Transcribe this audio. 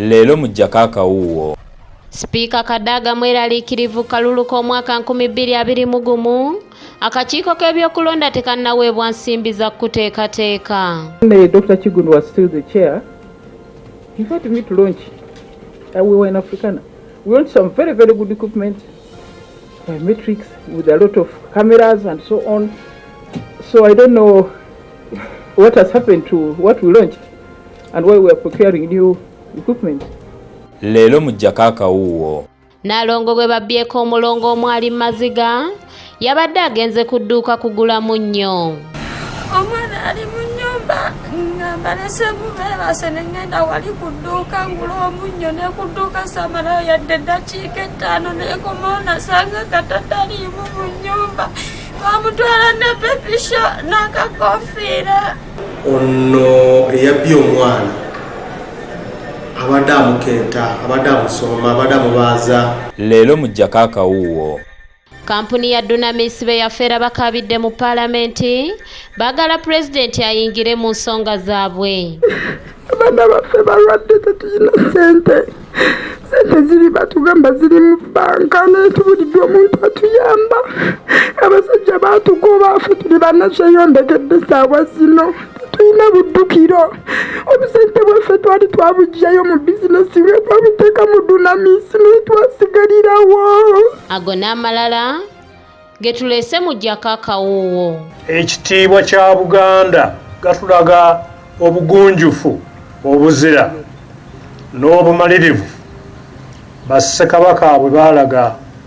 Leero muggyako akawuuwo. Sipiika Kadaga mweraliikirivu kalulu k'omwaka 2021 akakiiko k'ebyokulonda tekannaweebwa nsimbi za kuteekateeka. When Dr. Kiggundu was still the chair, he invited me to launch. We were in Africana. We launched some very, very good equipment, biometrics with a lot of cameras and so on. So I don't know what has happened to what we launched and why we are procuring new equipment. Leero muggyako akawuuwo. Naalongo gwe babbyeko omulongo omwali maziga yabadde agenze ku dduuka kugula munnyo. Omwana ali mu nnyumba nga mbalesemu beebase ne ŋŋenda wali ku dduuka ngula omunnyo ne ku dduuka samalayo yadde eddakiika 5 nekomawo nasanga katataliimu mu nnyumba bamutwala ne pepisho n'akakofiira. Ono eyabbye omwana abadde amukenta, abadde amusoma, abadde amubaaza. Leero muggyako akawuuwo. Kampuni ya Dunamis be yafeera bakaabidde mu paalamenti, baagala pulezidenti ayingire mu nsonga zaabwe. Abaana baffe balwadde, tetulina ssente. Sente ziri batugamba ziri mu bbanka, naye tubuliddwa omuntu atuyamba. Abasajja batugoba, ffe tuli bannakyeyombekedde. Saawa zino tetulina buddukiro. Obusente bwaffe twali twabugyayo mu bizinesi nga twabuteeka mu Dunamisi, naye twasigalirawo. Ago n'amalala ge tuleese muggyako akawuuwo. Ekitiibwa kya Buganda gatulaga obugunjufu, obuzira n'obumalirivu bassekabaka bwe baalaga.